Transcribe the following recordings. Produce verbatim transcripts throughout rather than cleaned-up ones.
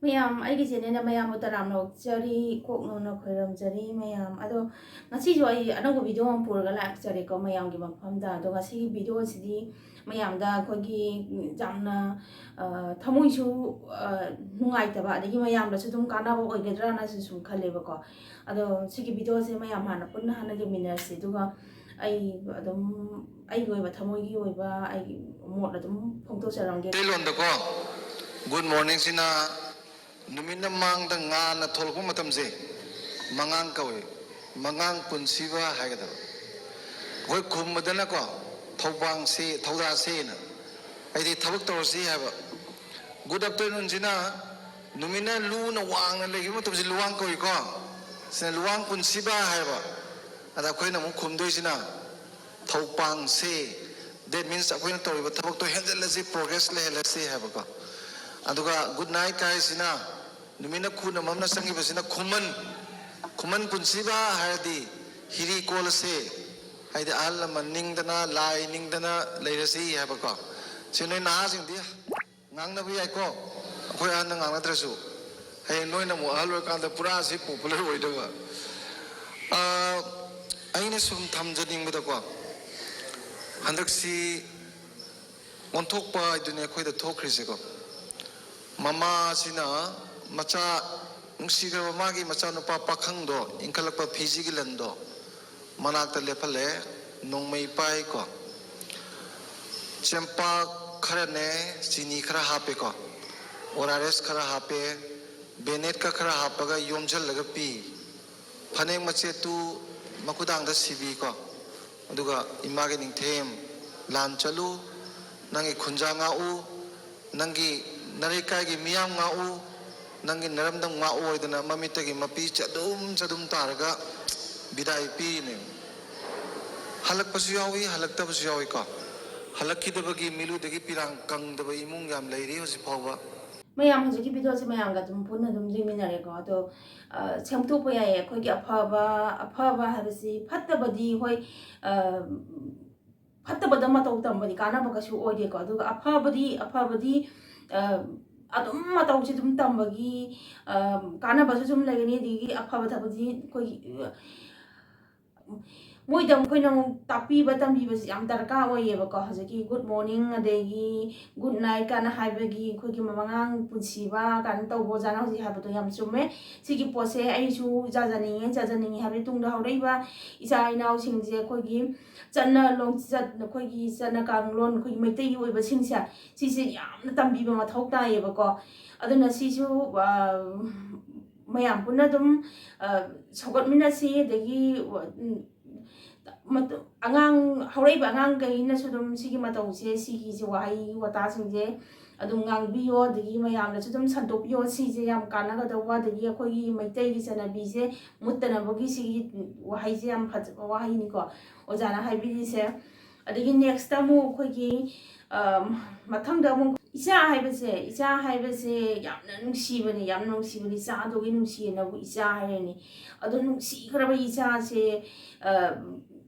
ꯃꯌꯥꯝ, ꯑꯩꯒꯤ ꯆꯦꯅꯦꯜꯗ ꯃꯌꯥꯝꯕꯨ ꯇꯔꯥꯝꯅ ꯑꯣꯛꯆꯔꯤ, ꯀꯣꯛꯅꯧꯅ ꯈꯣꯏꯔꯝꯖꯔꯤ ꯃꯌꯥꯝ꯫ ꯑꯗꯣ ꯉꯁꯤꯁꯨ ꯑꯩ ꯑꯅꯧꯕ ꯚꯤꯗꯤꯑꯣ ꯑꯃ ꯄꯨꯔꯒ ꯂꯥꯛꯆꯔꯦꯀꯣ ꯃꯌꯥꯝꯒꯤ ꯃꯐꯝꯗ꯫ ꯑꯗꯣ ꯉꯁꯤꯒꯤ ꯚꯤꯗꯤꯑꯣꯁꯤꯗꯤ ꯃꯌꯥꯝꯗ ꯑꯩꯈꯣꯏꯒꯤ ꯌꯥꯝꯅ, ꯑ, ꯊꯃꯣꯏꯁꯨ, ꯑ, ꯅꯨꯡꯉꯥꯏꯇꯕ, ꯑꯗꯒꯤ ꯃꯌꯥꯝꯗꯁꯨ ꯑꯗꯨꯝ ꯀꯥꯟꯅꯕ ꯑꯣꯏꯒꯗ꯭ꯔꯥꯅꯁꯨ ꯁꯨꯝ ꯈꯜꯂꯦꯕꯀꯣ꯫ ꯑꯗꯣ ꯁꯤꯒꯤ ꯚꯤꯗꯤꯑꯣꯁꯦ ꯃꯌꯥꯝ ꯍꯥꯟꯅ ꯄꯨꯟꯅ ꯍꯥꯟꯅ ꯌꯦꯡꯃꯤꯟꯅꯔꯁꯤ, ꯑꯗꯨꯒ ꯑꯩ ꯑꯗꯨꯝ ꯑꯩꯒꯤ ꯑꯣꯏꯕ ꯊꯃꯣꯏꯒꯤ ꯑꯣꯏꯕ ꯑꯩꯒꯤ ꯃꯣꯠ ꯑꯗꯨꯝ ꯐꯣꯡꯗꯣꯛꯆꯔꯝꯒꯦ꯫ ꯃꯩꯇꯩꯂꯣꯟꯗꯀꯣ, ꯒꯨꯗ ꯃꯣꯔꯅꯤꯡꯁꯤꯅ ꯅꯨꯃꯤꯠꯅ ꯃꯥꯡꯗ ꯉꯥꯟꯅ ꯊꯣꯛꯂꯛꯄ ꯃꯇꯝꯁꯦ ꯃꯉꯥꯡ ꯀꯧꯏ꯫ ꯃꯉꯥꯡ ꯄꯨꯟꯁꯤꯕ ꯍꯥꯏꯒꯗꯕ꯫ ꯑꯩꯈꯣꯏ ꯈꯨꯝꯕꯗꯅꯀꯣ, ꯊꯧꯕꯥꯡꯁꯤ, ꯊꯧꯗꯥꯁꯦꯅ, ꯍꯥꯏꯗꯤ ꯊꯕꯛ ꯇꯧꯔꯁꯤ ꯍꯥꯏꯕ꯫ ꯒꯨꯗ ꯑꯥꯐꯇꯔꯅꯨꯟꯁꯤꯅ ꯅꯨꯃꯤꯠꯅ ꯂꯨꯅ ꯋꯥꯡꯅ ꯂꯩꯈꯤꯕ ꯃꯇꯝꯁꯤ ꯂꯨꯋꯥꯡ ꯀꯧꯏꯀꯣ꯫ ꯁꯤꯅ ꯂꯨꯋꯥꯡ ꯄꯨꯟꯁꯤꯕ ꯍꯥꯏꯕ꯫ ꯑꯗ ꯑꯩꯈꯣꯏꯅ ꯑꯃꯨꯛ ꯈꯨꯝꯗꯣꯏꯁꯤꯅ ꯊꯧꯄꯥꯡꯁꯦ, that means ꯑꯩꯈꯣꯏꯅ ꯇꯧꯔꯤꯕ ꯊꯕꯛꯇꯣ ꯍꯦꯟꯖꯜꯂꯁꯤ, ꯄ꯭ꯔꯣꯒ꯭ꯔꯦꯁ ꯂꯩꯍꯜꯂꯁꯤ ꯍꯥꯏꯕꯀꯣ꯫ ꯑꯗꯨꯒ ꯒꯨꯗ ꯅꯥꯏꯠ ꯍꯥꯏꯁꯤꯅ ꯅꯨꯃꯤꯠꯅ ꯈꯨꯅ ꯃꯝꯅ ꯆꯪꯈꯤꯕꯁꯤꯅ ꯈꯨꯃꯟ, ꯈꯨꯃꯟ ꯄꯨꯟꯁꯤꯕ ꯍꯥꯏꯔꯗꯤ ꯍꯤꯔꯤ ꯀꯣꯜꯂꯁꯦ, ꯍꯥꯏꯗꯤ ꯑꯍꯜ ꯂꯃꯟ ꯅꯤꯡꯗꯅ, ꯂꯥꯏ ꯅꯤꯡꯗꯅ ꯂꯩꯔꯁꯤ ꯍꯥꯏꯕꯀꯣ꯫ ꯁꯤ ꯅꯣꯏ ꯅꯍꯥꯁꯤꯡꯗꯤ ꯉꯥꯡꯅꯕ ꯌꯥꯏꯀꯣ, ꯑꯩꯈꯣꯏ ꯑꯍꯟꯅ ꯉꯥꯡꯅꯗ꯭ꯔꯁꯨ꯫ ꯍꯌꯦꯡ ꯅꯣꯏꯅ ꯑꯃꯨꯛ ꯑꯍꯜ ꯑꯣꯏꯔꯀꯥꯟꯗ ꯄꯨꯔꯥ ꯁꯤ ꯄꯣꯄꯨꯂꯔ ꯑꯣꯏꯗꯕ꯫ ꯑꯥ, ꯑꯩꯅ ꯁꯨꯝ ꯊꯝꯖꯅꯤꯡꯕꯗꯀꯣ, ꯍꯟꯗꯛꯁꯤ ꯑꯣꯟꯊꯣꯛꯄ ꯍꯥꯏꯗꯨꯅꯤ ꯑꯩꯈꯣꯏꯗ ꯊꯣꯛꯈ꯭ꯔꯤꯁꯦꯀꯣ꯫ ꯃꯃꯥꯁꯤꯅ ꯃꯆꯥ, ꯅꯨꯡꯁꯤꯈ꯭ꯔꯕ ꯃꯥꯒꯤ ꯃꯆꯥꯅꯨꯄꯥ ꯄꯥꯈꯪꯗꯣ, ꯏꯟꯈꯠꯂꯛꯄ ꯐꯤꯖꯤꯒꯤ ꯂꯟꯗꯣ ꯃꯅꯥꯛꯇ ꯂꯦꯞꯍꯜꯂꯦ, ꯅꯣꯡꯃꯩ ꯄꯥꯏꯀꯣ꯫ ꯆꯦꯡꯄꯥꯛ ꯈꯔꯅꯦ, ꯆꯤꯅꯤ ꯈꯔ ꯍꯥꯞꯄꯦꯀꯣ, ꯑꯣ ꯑꯥꯔ ꯑꯦꯁ ꯈꯔ ꯍꯥꯞꯄꯦ, ꯕꯦꯅꯦꯠꯀ ꯈꯔ ꯍꯥꯞꯄꯒ ꯌꯣꯝꯁꯤꯜꯂꯒ ꯄꯤ꯫ ꯐꯅꯦꯛ ꯃꯆꯦꯠꯇꯨ ꯃꯈꯨꯗꯥꯡꯗ ꯁꯤꯕꯤꯀꯣ꯫ ꯑꯗꯨꯒ ꯏꯃꯥꯒꯤ ꯅꯤꯡꯊꯦꯝ, ꯂꯥꯟ ꯆꯠꯂꯨ, ꯅꯪꯒꯤ ꯈꯨꯟꯖꯥ ꯉꯥꯛꯎ, ꯅꯪꯒꯤ ꯅꯔꯩꯀꯥꯏꯒꯤ ꯃꯤꯌꯥꯝ ꯉꯥꯛꯎ, ꯅꯪꯒꯤ ꯅꯔꯝꯗꯝ ꯉꯥꯛꯎ ꯍꯥꯏꯗꯅ ꯃꯃꯤꯠꯇꯒꯤ ꯃꯄꯤ ꯆꯗꯨꯝ ꯆꯗꯨꯝ ꯇꯥꯔꯒ ꯕꯤꯗꯥꯏ ꯄꯤꯔꯤꯅꯦ꯫ ꯍꯜꯂꯛꯄꯁꯨ ꯌꯥꯎꯏ, ꯍꯜꯂꯛꯇꯕꯁꯨ ꯌꯥꯎꯏꯀꯣ꯫ ꯍꯜꯂꯛꯈꯤꯗꯕꯒꯤ ꯃꯤꯠꯂꯨꯗꯒꯤ ꯄꯤꯔꯥꯡ ꯀꯪꯗꯕ ꯏꯃꯨꯡ ꯌꯥꯝ ꯂꯩꯔꯤ ꯍꯧꯖꯤꯛ ꯐꯥꯎꯕ꯫ ꯃꯌꯥꯝ ꯍꯧꯖꯤꯛꯀꯤ ꯚꯤꯗꯤꯑꯣꯁꯦ ꯃꯌꯥꯝꯒ ꯑꯗꯨꯝ ꯄꯨꯟꯅ ꯑꯗꯨꯝ ꯌꯦꯡꯃꯤꯟꯅꯔꯦꯀꯣ꯫ ꯑꯗꯣ, ꯑ, ꯁꯦꯝꯗꯣꯛꯄ ꯌꯥꯏꯌꯦ꯫ ꯑꯩꯈꯣꯏꯒꯤ ꯑꯐꯕ, ꯑꯐꯕ ꯍꯥꯏꯕꯁꯤ ꯐꯠꯇꯕꯗꯤ ꯍꯣꯏ, ꯑ, ꯐꯠꯇꯕꯗ ꯃꯇꯧ ꯇꯝꯕꯗꯤ ꯀꯥꯟꯅꯕ ꯀꯩꯁꯨ ꯑꯣꯏꯗꯦꯀꯣ꯫ ꯑꯗꯨꯒ ꯑꯐꯕꯗꯤ, ꯑꯐꯕꯗꯤ, ꯑ, ꯑꯗꯨꯝ ꯃꯇꯧꯁꯦ ꯑꯗꯨꯝ ꯇꯝꯕꯒꯤ, ꯑ, ꯀꯥꯟꯅꯕꯁꯨ ꯑꯗꯨꯝ ꯂꯩꯒꯅꯤ꯫ ꯑꯗꯒꯤ ꯑꯐꯕ ꯊꯕꯛꯇꯤ ꯑꯩꯈꯣꯏꯒꯤ, ꯃꯣꯏꯗ ꯑꯩꯈꯣꯏꯅ ꯑꯃꯨꯛ ꯇꯥꯛꯄꯤꯕ ꯇꯝꯕꯤꯕꯁꯤ ꯌꯥꯝ ꯗꯔꯀꯥꯔ ꯑꯣꯏꯌꯦꯕꯀꯣ꯫ ꯍꯧꯖꯤꯛꯀꯤ good morning ꯑꯗꯒꯤ good night ꯀꯥꯏꯅ ꯍꯥꯏꯕꯒꯤ ꯑꯩꯈꯣꯏꯒꯤ ꯑꯉꯥꯡ ꯄꯨꯟꯁꯤꯕ ꯀꯥꯏꯅ ꯇꯧꯕ ꯑꯣꯖꯥꯅ ꯍꯧꯖꯤꯛ ꯍꯥꯏꯕꯗꯣ ꯌꯥꯝ ꯆꯨꯝꯃꯦ꯫ ꯁꯤꯒꯤ ꯄꯣꯠꯁꯦ ꯑꯩꯁꯨ ꯆꯥꯖꯅꯤꯡꯉꯦ, ꯆꯥꯖꯅꯤꯡꯉꯦ ꯍꯥꯏꯕꯗꯤ ꯇꯨꯡꯗ ꯍꯧꯔꯛꯏꯕ ꯏꯆꯥ ꯏꯅꯥꯎꯁꯤꯡꯁꯦ ꯑꯩꯈꯣꯏꯒꯤ ꯆꯠꯅ ꯂꯣꯟꯆꯠ, ꯑꯩꯈꯣꯏꯒꯤ ꯆꯠꯅ ꯀꯥꯡꯂꯣꯟ, ꯑꯩꯈꯣꯏꯒꯤ ꯃꯩꯇꯩꯒꯤ ꯑꯣꯏꯕꯁꯤꯡꯁꯦ, ꯁꯤꯁꯦ ꯌꯥꯝꯅ ꯇꯝꯕꯤꯕ ꯃꯊꯧ ꯇꯥꯏꯌꯦꯕꯀꯣ꯫ ꯑꯗꯨꯅ ꯁꯤꯁꯨ, ꯑ, ꯃꯌꯥꯝ ꯄꯨꯟꯅ ꯑꯗꯨꯝ, ꯑ, ꯁꯧꯒꯠꯃꯤꯟꯅꯁꯤ꯫ ꯑꯗꯒꯤ, ꯎꯝ, ꯃꯇꯨ-, ꯑꯉꯥꯡ, ꯍꯧꯔꯛꯏꯕ ꯑꯉꯥꯡꯈꯩꯅꯁꯨ ꯑꯗꯨꯝ ꯁꯤꯒꯤ ꯃꯇꯧꯁꯦ, ꯁꯤꯒꯤꯁꯦ, ꯋꯥꯍꯩ ꯋꯥꯇꯥꯁꯤꯡꯁꯦ ꯑꯗꯨꯝ ꯉꯥꯡꯕꯤꯌꯣ꯫ ꯑꯗꯒꯤ ꯃꯌꯥꯝꯅꯁꯨ ꯑꯗꯨꯝ ꯁꯟꯗꯣꯛꯄꯤꯌꯣ꯫ ꯁꯤꯁꯦ ꯌꯥꯝ ꯀꯥꯟꯅꯒꯗꯧꯕ, ꯑꯗꯒꯤ ꯑꯩꯈꯣꯏꯒꯤ ꯃꯩꯇꯩꯒꯤ ꯆꯠꯅꯕꯤꯁꯦ ꯃꯨꯠꯇꯅꯕꯒꯤ ꯁꯤꯒꯤ ꯋꯥꯍꯩꯁꯦ ꯌꯥꯝ ꯐꯖꯕ ꯋꯥꯍꯩꯅꯤꯀꯣ ꯑꯣꯖꯥꯅ ꯍꯥꯏꯕꯤꯔꯤꯁꯦ꯫ ꯑꯗꯒꯤ next ꯑꯃꯨꯛ ꯑꯩꯈꯣꯏꯒꯤ, ꯑ, ꯃꯊꯪꯗ ꯑꯃꯨꯛ ꯏꯆꯥ ꯍꯥꯏꯕꯁꯦ, ꯏꯆꯥ ꯍꯥꯏꯕꯁꯦ ꯌꯥꯝꯅ ꯅꯨꯡꯁꯤꯕꯅꯤ, ꯌꯥꯝꯅ ꯅꯨꯡꯁꯤꯕꯅꯤ꯫ ꯏꯆꯥꯗꯨꯒꯤ ꯅꯨꯡꯁꯤꯅꯕꯨ ꯏꯆꯥ ꯍꯥꯏꯔꯅꯤ꯫ ꯑꯗꯣ ꯅꯨꯡꯁꯤꯈ꯭ꯔꯕ ꯏꯆꯥꯁꯦ, ꯑ,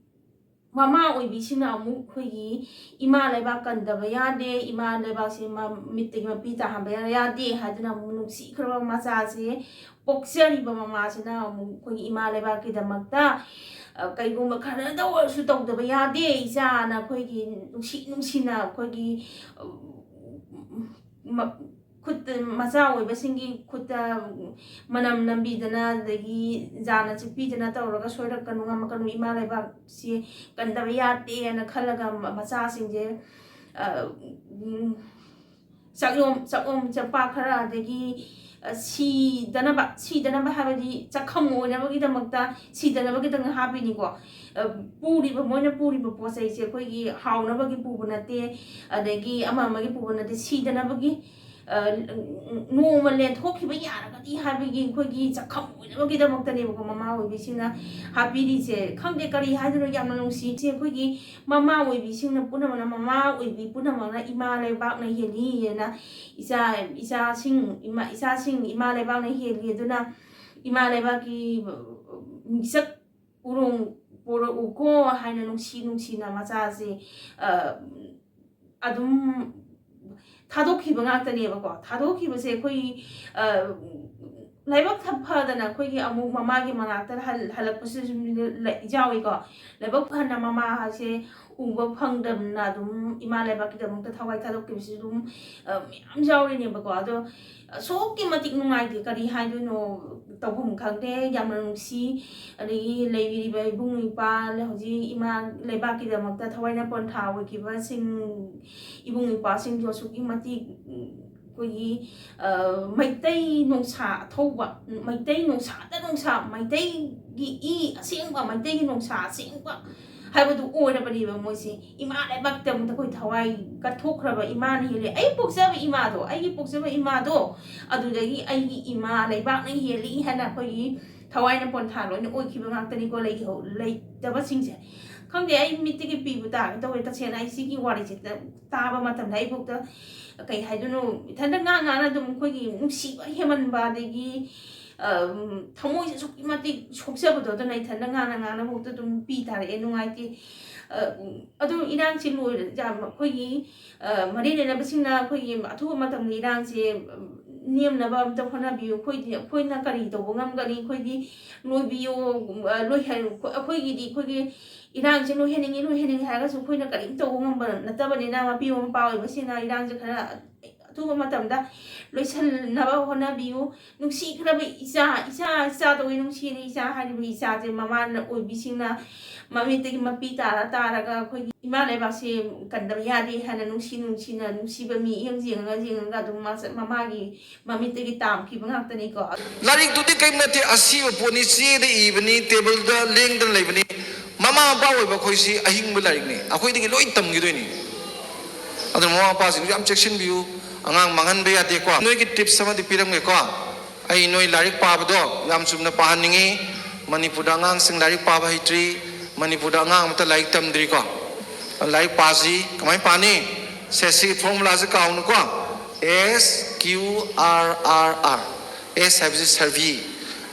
ꯃꯃꯥ ꯑꯣꯏꯕꯤꯁꯤꯡꯅ ꯑꯃꯨꯛ ꯑꯩꯈꯣꯏꯒꯤ ꯏꯃꯥ ꯂꯩꯕꯥꯛ ꯀꯟꯗꯕ ꯌꯥꯗꯦ, ꯏꯃꯥ ꯂꯩꯕꯥꯛꯁꯦ ꯃ-, ꯃꯤꯠꯇꯒꯤ ꯃꯄꯤ ꯇꯥꯍꯟꯕ ꯌꯥ-, ꯌꯥꯗꯦ ꯍꯥꯏꯗꯨꯅ ꯑꯃꯨꯛ ꯅꯨꯡꯁꯤꯈ꯭ꯔꯕ ꯃꯆꯥꯁꯦ, ꯄꯣꯛꯆꯔꯤꯕ ꯃꯃꯥꯁꯤꯅ ꯑꯃꯨꯛ ꯑꯩꯈꯣꯏꯒꯤ ꯏꯃꯥ ꯂꯩꯕꯥꯛꯀꯤꯗꯃꯛꯇ, ꯑ, ꯀꯩꯒꯨꯝꯕ ꯈꯔꯗ ꯑꯣꯏꯔꯁꯨ ꯇꯧꯗꯕ ꯌꯥꯗꯦ ꯏꯆꯥꯅ ꯑꯩꯈꯣꯏꯒꯤ ꯅꯨꯡꯁꯤ ꯅꯨꯡꯁꯤꯅ ꯑꯩꯈꯣꯏꯒꯤ, ꯑ, ꯃ-, ꯈꯨꯠꯇ, ꯃꯆꯥ ꯑꯣꯏꯕꯁꯤꯡꯒꯤ ꯈꯨꯠꯇ ꯃꯅꯝ ꯅꯝꯕꯤꯗꯅ, ꯑꯗꯒꯤ ꯖꯥꯅ ꯆꯤꯛꯄꯤꯗꯅ ꯇꯧꯔꯒ ꯁꯣꯏꯔꯛꯀꯅꯨ, ꯉꯝꯃꯛꯀꯅꯨ, ꯏꯃꯥ ꯂꯩꯕꯥꯛꯁꯤ ꯀꯟꯗꯕ ꯌꯥꯗꯦꯅ ꯈꯜꯂꯒ ꯃ-, ꯃꯆꯥꯁꯤꯡꯁꯦ, ꯑ, ꯎꯝ, ꯆꯥꯛꯌꯣꯝ, ꯆꯥꯛꯌꯣꯝ ꯆꯦꯄꯥꯛ ꯈꯔ, ꯑꯗꯒꯤ, ꯑ, ꯁꯤꯗꯅꯕ, ꯁꯤꯗꯅꯕ ꯍꯥꯏꯕꯗꯤ ꯆꯥꯛꯈꯪ ꯑꯣꯏꯅꯕꯒꯤꯗꯃꯛꯇ ꯁꯤꯗꯅꯕꯒꯤꯗꯃꯛ ꯍꯥꯞꯄꯤꯅꯤꯀꯣ꯫ ꯑ, ꯄꯨꯔꯤꯕ, ꯃꯣꯏꯅ ꯄꯨꯔꯤꯕ ꯄꯣꯠ ꯆꯩꯁꯦ ꯑꯩꯈꯣꯏꯒꯤ ꯍꯥꯎꯅꯕꯒꯤ ꯄꯨꯕ ꯅꯠꯇꯦ, ꯑꯗꯒꯤ ꯑꯃ ꯑꯃꯒꯤ ꯄꯨꯕ ꯅꯠꯇꯦ, ꯁꯤꯗꯅꯕꯒꯤ, ꯅꯣꯡꯃ ꯂꯦꯟꯊꯣꯛꯈꯤꯕ ꯌꯥꯔꯒꯗꯤ ꯍꯥꯏꯕꯒꯤ ꯑꯩꯈꯣꯏꯒꯤ ꯆꯥꯛꯈꯨꯝ ꯑꯣꯏꯅꯕꯒꯤꯗꯃꯛꯇꯅꯦꯕꯀꯣ ꯃꯃꯥ ꯑꯣꯏꯕꯤꯁꯤꯡꯅ ꯍꯥꯞꯄꯤꯔꯤꯁꯦ꯫ ꯈꯪꯗꯦ ꯀꯔꯤ ꯍꯥꯏꯗꯣꯏꯅꯣ, ꯌꯥꯝꯅ ꯅꯨꯡꯁꯤꯁꯦ꯫ ꯑꯩꯈꯣꯏꯒꯤ ꯃꯃꯥ ꯑꯣꯏꯕꯤꯁꯤꯡꯅ ꯄꯨꯝꯅꯃꯛꯅ, ꯃꯃꯥ ꯑꯣꯏꯕꯤ ꯄꯨꯝꯅꯃꯛꯅ ꯏꯃꯥ ꯂꯩꯕꯥꯛꯅ ꯍꯦꯜꯂꯤꯑꯅ ꯏꯆꯥ ꯏꯆꯥꯁꯤꯡ ꯏꯃꯥ ꯏꯆꯥꯁꯤꯡ ꯏꯃꯥ ꯂꯩꯕꯥꯛꯅ ꯍꯦꯜꯂꯤ꯫ ꯑꯗꯨꯅ ꯏꯃꯥ ꯂꯩꯕꯥꯛꯀꯤ ꯃꯤꯁꯛ ꯎꯔꯣꯡ ꯄꯣꯔꯛꯎꯀꯣ ꯍꯥꯏꯅ ꯅꯨꯡꯁꯤ ꯅꯨꯡꯁꯤꯅ ꯃꯆꯥꯁꯦ ꯑꯗꯨꯝ ꯊꯥꯗꯣꯛꯈꯤꯕ ꯉꯥꯛꯇꯅꯦꯕꯀꯣ꯫ ꯊꯥꯗꯣꯛꯈꯤꯕꯁꯦ ꯑꯩꯈꯣꯏ ꯂꯥꯏꯕꯛ ꯐꯗꯅ ꯑꯩꯈꯣꯏꯒꯤ ꯑꯃꯨꯛ ꯃꯃꯥꯒꯤ ꯃꯅꯥꯛꯇ ꯍꯜꯂꯛꯄꯁꯨ ꯌꯥꯎꯏꯀꯣ꯫ ꯂꯥꯏꯕꯛ ꯐꯅ ꯃꯃꯥꯁꯦ ꯎꯕ ꯐꯪꯗꯅ ꯑꯗꯨꯝ ꯏꯃꯥ ꯂꯩꯕꯥꯛꯀꯤꯗꯃꯛꯇ ꯊꯋꯥꯏ ꯊꯥꯗꯣꯛꯈꯤꯕꯁꯨ ꯑꯗꯨꯝ ꯃꯌꯥꯝ ꯌꯥꯎꯔꯤꯅꯦꯕꯀꯣ꯫ ꯑꯗꯣ ꯑꯁꯨꯛꯀꯤ ꯃꯇꯤꯛ ꯅꯨꯡꯉꯥꯏꯇꯦ, ꯀꯔꯤ ꯍꯥꯏꯗꯣꯏꯅꯣ, ꯇꯧꯐꯝ ꯈꯪꯗꯦ꯫ ꯌꯥꯝꯅ ꯅꯨꯡꯁꯤ꯫ ꯑꯗꯒꯤ ꯂꯩꯕꯤꯔꯤꯕ ꯏꯕꯨꯡ ꯏꯄ꯭ꯋꯥ, ꯍꯧꯖꯤꯛ ꯏꯃꯥ ꯂꯩꯕꯥꯛꯀꯤꯗꯃꯛꯇ ꯊꯋꯥꯏꯅ ꯄꯣꯟꯊꯥ ꯑꯣꯏꯈꯤꯕꯁꯤꯡ, ꯏꯕꯨꯡ ꯏꯄ꯭ꯋꯥꯁꯤꯡꯁꯨ ꯑꯁꯨꯛꯀꯤ ꯃꯇꯤꯛ ꯑꯩꯈꯣꯏꯒꯤ ꯃꯩꯇꯩ ꯅꯣꯡꯁꯥ ꯑꯊꯧꯕ, ꯃꯩꯇꯩ ꯅꯣꯡꯁꯥꯗ ꯅꯣꯡꯁꯥ, ꯃꯩꯇꯩꯒꯤ ꯏ ꯑꯁꯦꯡꯕ, ꯃꯩꯇꯩꯒꯤ ꯅꯣꯡꯁꯥ ꯑꯁꯦꯡꯕ ꯍꯥꯏꯕꯗꯨ ꯑꯣꯏꯔꯕꯅꯦꯕ ꯃꯣꯏꯁꯦ꯫ ꯏꯃꯥ ꯂꯩꯕꯥꯛꯀꯤꯗꯃꯛꯇ ꯑꯩꯈꯣꯏ ꯊꯋꯥꯏ ꯀꯠꯊꯣꯛꯈ꯭ꯔꯕ ꯏꯃꯥꯅ ꯍꯦꯜꯂꯤ꯫ ꯑꯩ ꯄꯣꯛꯆꯕ ꯏꯃꯥꯗꯣ, ꯑꯩꯒꯤ ꯄꯣꯛꯆꯕ ꯏꯃꯥꯗꯣ, ꯑꯗꯨꯗꯒꯤ ꯑꯩꯒꯤ ꯏꯃꯥ ꯂꯩꯕꯥꯛꯅ ꯍꯦꯜꯂꯤ ꯍꯥꯏꯅ ꯑꯩꯈꯣꯏꯒꯤ ꯊꯋꯥꯏꯅ ꯄꯣꯟꯊꯥ ꯂꯣꯏꯅ ꯑꯣꯏꯈꯤꯕ ꯉꯥꯛꯇꯅꯤꯀꯣ ꯂꯩꯇꯕꯁꯤꯡꯁꯦ꯫ ꯈꯪꯗꯦ, ꯑꯩ ꯃꯤꯠꯇꯒꯤ ꯄꯤꯕꯨ ꯇꯥꯒꯦ ꯇꯧꯋꯦ꯫ ꯇꯁꯦꯡꯅ ꯑꯩ ꯁꯤꯒꯤ ꯋꯥꯔꯤꯁꯦ ꯇꯥꯕ ꯃꯇꯝꯗ ꯑꯩꯕꯨꯛꯇ ꯀꯩ ꯍꯥꯏꯗꯣꯏꯅꯣ, ꯏꯊꯟꯇ ꯉꯥꯡ ꯉꯥꯡꯅ ꯑꯗꯨꯝ ꯑꯩꯈꯣꯏꯒꯤ ꯅꯨꯡꯁꯤꯕ ꯍꯦꯃꯟꯕ, ꯑꯗꯒꯤ ꯊꯃꯣꯏꯁꯦ ꯑꯁꯨꯛꯀꯤ ꯃꯇꯤꯛ ꯁꯣꯛꯆꯕꯗꯣ꯫ ꯑꯗꯨꯅ ꯏꯊꯟꯇ ꯉꯥꯡꯅ ꯉꯥꯡꯅꯐꯥꯎꯗ ꯑꯗꯨꯝ ꯄꯤ ꯇꯥꯔꯛꯑꯦ, ꯅꯨꯡꯉꯥꯏꯇꯦ꯫ ꯑꯗꯨ ꯏꯔꯥꯡꯁꯤ ꯂꯣꯏꯔ ꯑꯩꯈꯣꯏꯒꯤ ꯃꯔꯤ ꯂꯩꯅꯕꯁꯤꯡꯅ ꯑꯩꯈꯣꯏꯒꯤ ꯑꯊꯨꯕ ꯃꯇꯝꯗ ꯏꯔꯥꯡꯁꯦ ꯅꯦꯝꯅꯕ ꯑꯝꯇ ꯍꯣꯠꯅꯕꯤꯌꯨ꯫ ꯑꯩꯈꯣꯏꯗꯤ, ꯑꯩꯈꯣꯏꯅ ꯀꯔꯤ ꯇꯧꯕ ꯉꯝꯒꯅꯤ? ꯑꯩꯈꯣꯏꯗꯤ ꯂꯣꯏꯕꯤꯌꯣ, ꯂꯣꯏꯍꯟ-, ꯑꯩꯈꯣꯏꯒꯤꯗꯤ ꯑꯩꯈꯣꯏꯒꯤ ꯏꯔꯥꯡꯁꯦ ꯂꯣꯏꯍꯟꯅꯤꯡꯉꯤ, ꯂꯣꯏꯍꯟꯅꯤꯡꯉꯤ ꯍꯥꯏꯔꯒꯁꯨ ꯑꯩꯈꯣꯏꯅ ꯀꯔꯤꯝ ꯇꯧꯕ ꯉꯝꯕ ꯅꯠꯇꯕꯅꯤꯅ, ꯃꯄꯤ ꯃꯄꯥ ꯑꯣꯏꯕꯁꯤꯡꯅ ꯏꯔꯥꯡꯁꯦ ꯈꯔ ꯑꯊꯨꯕ ꯃꯇꯝꯗ ꯂꯣꯏꯁꯤꯟꯅꯕ ꯍꯣꯠꯅꯕꯤꯌꯨ꯫ ꯅꯨꯡꯁꯤꯈ꯭ꯔꯕ ꯏꯆꯥ, ꯏꯆꯥ, ꯏꯆꯥꯗꯧꯅ ꯅꯨꯡꯁꯤꯔꯤ꯫ ꯏꯆꯥ ꯍꯥꯏꯔꯤꯕ ꯏꯆꯥꯁꯦ ꯃꯃꯥꯅ ꯑꯣꯏꯕꯤꯁꯤꯡꯅ ꯃꯃꯤꯠꯇꯒꯤ ꯃꯄꯤ ꯇꯥꯔ ꯇꯥꯔꯒ ꯑꯩꯈꯣꯏꯒꯤ ꯏꯃꯥ ꯂꯩꯕꯥꯛꯁꯦ ꯀꯟꯗꯕ ꯌꯥꯗꯦ ꯍꯥꯏꯅ ꯅꯨꯡꯁꯤ ꯅꯨꯡꯁꯤꯅ ꯅꯨꯡꯁꯤꯕ ꯃꯤꯠꯌꯦꯡ ꯌꯦꯡꯉꯒ ꯌꯦꯡꯉꯒ ꯑꯗꯨꯝ ꯃꯥꯁꯦ ꯃꯃꯥꯒꯤ ꯃꯃꯤꯠꯇꯒꯤ ꯇꯥꯝꯈꯤꯕ ꯉꯥꯛꯇꯅꯤꯀꯣ꯫ ꯂꯥꯏꯔꯤꯛꯇꯨꯗꯤ ꯀꯔꯤꯝ ꯅꯠꯇꯦ, ꯑꯁꯤꯕ ꯄꯣꯠꯅꯤ, ꯆꯦꯗ ꯏꯕꯅꯤ, ꯇꯦꯕꯜꯗ ꯂꯦꯡꯗꯅ ꯂꯩꯕꯅꯤ꯫ ꯃꯃꯥ ꯃꯄꯥ ꯑꯣꯏꯕ ꯑꯩꯈꯣꯏꯁꯤ ꯑꯍꯤꯡꯕ ꯂꯥꯏꯔꯤꯛꯅꯤ, ꯑꯩꯈꯣꯏꯗꯒꯤ ꯂꯣꯏ ꯇꯝꯈꯤꯗꯣꯏꯅꯤ꯫ ꯑꯗꯨꯅ ꯃꯃꯥ ꯃꯄꯥꯁꯤꯡꯁꯨ ꯌꯥꯝ ꯆꯦꯛꯁꯤꯟꯕꯤꯌꯨ꯫ ꯑꯉꯥꯡ ꯃꯥꯡꯍꯟꯕ ꯌꯥꯗꯦꯀꯣ꯫ ꯅꯣꯏꯒꯤ ꯇꯤꯞꯁ ꯑꯃꯗꯤ ꯄꯤꯔꯝꯒꯦꯀꯣ꯫ ꯑꯩ ꯅꯣꯏ ꯂꯥꯏꯔꯤꯛ ꯄꯥꯕꯗꯣ ꯌꯥꯝ ꯆꯨꯝꯅ ꯄꯥꯍꯟꯅꯤꯡꯉꯤ꯫ ꯃꯅꯤꯄꯨꯔꯗ ꯑꯉꯥꯡꯁꯤꯡ ꯂꯥꯏꯔꯤꯛ ꯄꯥꯕ ꯍꯩꯇ꯭ꯔꯤ꯫ ꯃꯅꯤꯄꯨꯔꯗ ꯑꯉꯥꯡ ꯑꯃꯠꯇ ꯂꯥꯏꯔꯤꯛ ꯇꯝꯗ꯭ꯔꯤꯀꯣ꯫ ꯂꯥꯏꯔꯤꯛ ꯄꯥꯁꯤ꯫ ꯀꯃꯥꯏꯅ ꯄꯥꯅꯤ? ꯁꯦ, ꯁꯤꯒꯤ ꯐꯣꯔꯃꯨꯂꯥꯁꯦ ꯀꯥꯎꯅꯨꯀꯣ꯫ ꯑꯦꯁ ꯀ꯭ꯌꯨ ꯑꯥꯔ ꯑꯥꯔ ꯑꯥꯔ꯫ ꯑꯦꯁ ꯍꯥꯏꯕꯁꯤ ꯁꯔꯚꯤ꯫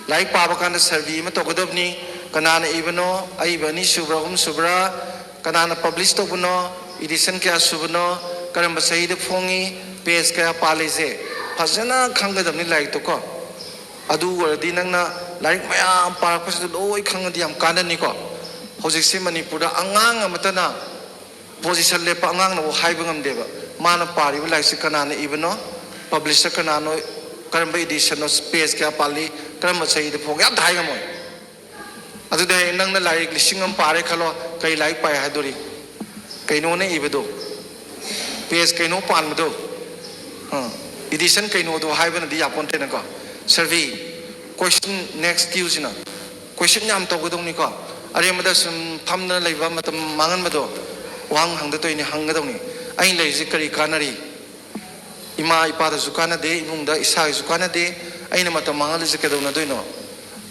ꯂꯥꯏꯔꯤꯛ ꯄꯥꯕ ꯀꯥꯟꯗ ꯁꯔꯚꯤ ꯑꯃ ꯇꯧꯒꯗꯕꯅꯤ꯫ ꯀꯅꯥꯅ ꯏꯕꯅꯣ? ꯑꯏꯕ ꯑꯅꯤ ꯁꯨꯕ꯭ꯔꯥ, ꯑꯍꯨꯝ ꯁꯨꯕ꯭ꯔꯥ? ꯀꯅꯥꯅ ꯄꯕ꯭ꯂꯤꯁ ꯇꯧꯕꯅꯣ? ꯏꯗꯤꯁꯟ ꯀꯌꯥ ꯁꯨꯕꯅꯣ? ꯀꯔꯝꯕ ꯆꯍꯤꯗ ꯐꯣꯡꯉꯤ? ꯄꯦꯖ ꯀꯌꯥ ꯄꯥꯜꯂꯤꯁꯦ ꯐꯖꯅ ꯈꯪꯒꯗꯕꯅꯤ ꯂꯥꯏꯔꯤꯛꯇꯣ ꯀꯣ꯫ ꯑꯗꯨ ꯑꯣꯏꯔꯗꯤ ꯅꯪꯅ ꯂꯥꯏꯔꯤꯛ ꯃꯌꯥꯝ ꯄꯥꯔꯛꯄꯁꯤꯗ ꯂꯣꯏ ꯈꯪꯉꯗꯤ ꯌꯥꯝ ꯀꯥꯟꯅꯅꯤꯀꯣ꯫ ꯍꯧꯖꯤꯛꯁꯤ ꯃꯅꯤꯄꯨꯔꯗ ꯑꯉꯥꯡ ꯑꯃꯠꯇꯅ ꯄꯣꯖꯤꯁꯟ ꯂꯦꯞꯄ ꯑꯉꯥꯡꯅꯕꯨ ꯍꯥꯏꯕ ꯉꯝꯗꯦꯕ꯫ ꯃꯥꯅ ꯄꯥꯔꯤꯕ ꯂꯥꯏꯔꯤꯛꯁꯤ ꯀꯅꯥꯅ ꯏꯕꯅꯣ, ꯄꯕ꯭ꯂꯤꯁꯔ ꯀꯅꯥꯅꯣ, ꯀꯔꯝꯕ ꯏꯗꯤꯁꯟꯅꯣ, ꯄꯦꯖ ꯀꯌꯥ ꯄꯥꯜꯂꯤ, ꯀꯔꯝꯕ ꯆꯍꯤꯗ ꯐꯣꯡꯉꯤ, ꯑꯝꯇ ꯍꯥꯏ ꯉꯝꯃꯣꯏ꯫ ꯑꯗꯨꯗꯤ ꯍꯌꯦꯡ ꯅꯪꯅ ꯂꯥꯏꯔꯤꯛ ꯂꯤꯁꯤꯡ ꯑꯃ ꯄꯥꯔꯦ ꯈꯜꯂꯣ, ꯀꯔꯤ ꯂꯥꯏꯔꯤꯛ ꯄꯥꯏ ꯍꯥꯏꯗꯣꯔꯤ? ꯀꯩꯅꯣꯅ ꯏꯕꯗꯣ, ꯄꯦꯖ ꯀꯩꯅꯣ ꯄꯥꯟꯕꯗꯣ, ꯑꯥ, ꯏꯗꯤꯁꯟ ꯀꯩꯅꯣꯗꯣ ꯍꯥꯏꯕꯅꯗꯤ ꯌꯥꯄꯣꯟꯇꯦꯅꯀꯣ꯫ ꯁꯔꯚꯤ, ꯀꯣꯏꯁꯟ, ꯅꯦꯛꯁ ꯀ꯭ꯌꯨꯁꯤꯅ ꯀꯣꯏꯁꯟ ꯌꯥꯝ ꯇꯧꯒꯗꯧꯅꯤꯀꯣ꯫ ꯑꯔꯦꯝꯕꯗ ꯁꯨꯝ ꯐꯝꯗꯅ ꯂꯩꯕ, ꯃꯇꯝ ꯃꯥꯡꯍꯟꯕꯗꯣ, ꯋꯥꯍꯪ ꯍꯪꯗ ꯇꯧꯔꯤꯅꯤ, ꯍꯪꯒꯗꯧꯅꯤ꯫ ꯑꯩꯅ ꯂꯩꯔꯤꯁꯦ ꯀꯔꯤ ꯀꯥꯟꯅꯔꯤ? ꯏꯃꯥ ꯏꯄꯥꯗꯁꯨ ꯀꯥꯟꯅꯗꯦ, ꯏꯃꯨꯡꯗ ꯏꯁꯥꯒꯤꯁꯨ ꯀꯥꯟꯅꯗꯦ꯫ ꯑꯩꯅ ꯃꯇꯝ ꯃꯥꯡꯍꯜꯂꯤꯁꯦ ꯀꯩꯗꯧꯅꯗꯣꯏꯅꯣ?